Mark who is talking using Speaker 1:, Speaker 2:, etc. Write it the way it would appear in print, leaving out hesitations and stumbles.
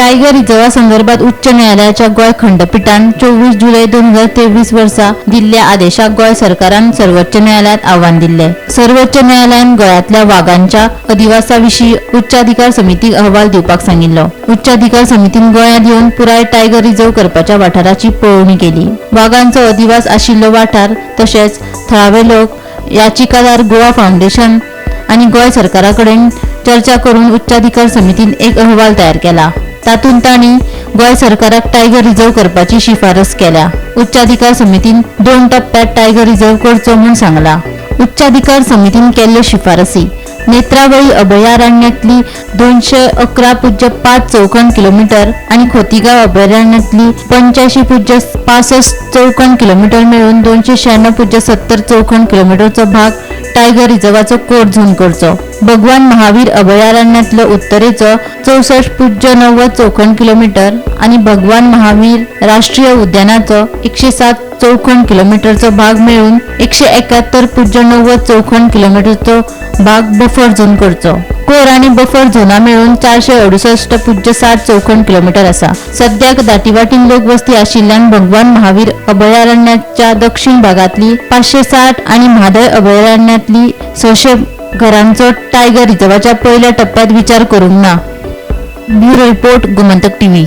Speaker 1: Tiger रिझर्वा संदर्भात उच्च न्यायालयाच्या गोंय खंडपिठान 24 जुलय 2023 वर्सा दिल्ल्या आदेशाक गोंय सरकारान सर्वोच्च न्यायालयात आव्हान दिल्ले. सर्वोच्च न्यायालयान गोंयांतल्या वागांच्या अधिवासा विशीं उच्चाधिकार समितीक अहवाल दिवपाक सांगिल्लो. उच्चाधिकार समितीन गोंयांत येवन पुराय टायगर रिझर्व करपाच्या वाठाराची पळोवणी केली. वागांचो अधिवास आशिल्लो वाठार तशेंच थळावे लोक, याचिकादार, गोवा फावंडेशन आनी गोंय सरकारा कडेन चर्चा करून उच्चाधिकार समितीन एक अहवाल तयार केला. तातूंत तांणी गोंय सरकाराक टायगर रिझर्व करपाची शिफारस केल्या. उच्चाधिकार समितीन दोन टप्प्यात टायगर रिझर्व करचो म्हूण सांगला. उच्चाधिकार समितीन केल्ल्यो शिफारसी: नेत्रावळी अभयारण्यातली 211.5 चौखण किलोमीटर आणि खोतीगाव अभयारण्यातली 85.65 चौखण किलोमीटर मेळून 296.70 चौखण किलोमीटरचो भाग टायगर रिझर्वाचो कोर झोन करचो. भगवान महावीर अभयारण्यातलो उत्तरेचो 64.90 चौखण किलोमीटर आणि भगवान महावीर राष्ट्रीय उद्यानाचो 107 चौखण किलोमीटरचो भाग मेळून 171.90 चौखण किलोमीटरचो भाग बफर झोन करचो. कोर आणि बफर झोना मेळून 468.60 चौखण किलोमीटर आसा. सद्याक दाटीवाटीन लोकवस्ती आशिल्ल्यान भगवान महावीर अभयारण्याच्या दक्षिण भागातली 560 आणि म्हादय अभयारण्यातली 600 घरांचो टायगर रिझर्वाच्या पयल्या टप्प्यात विचार करूंक ना. Bureau report, Gomantak TV.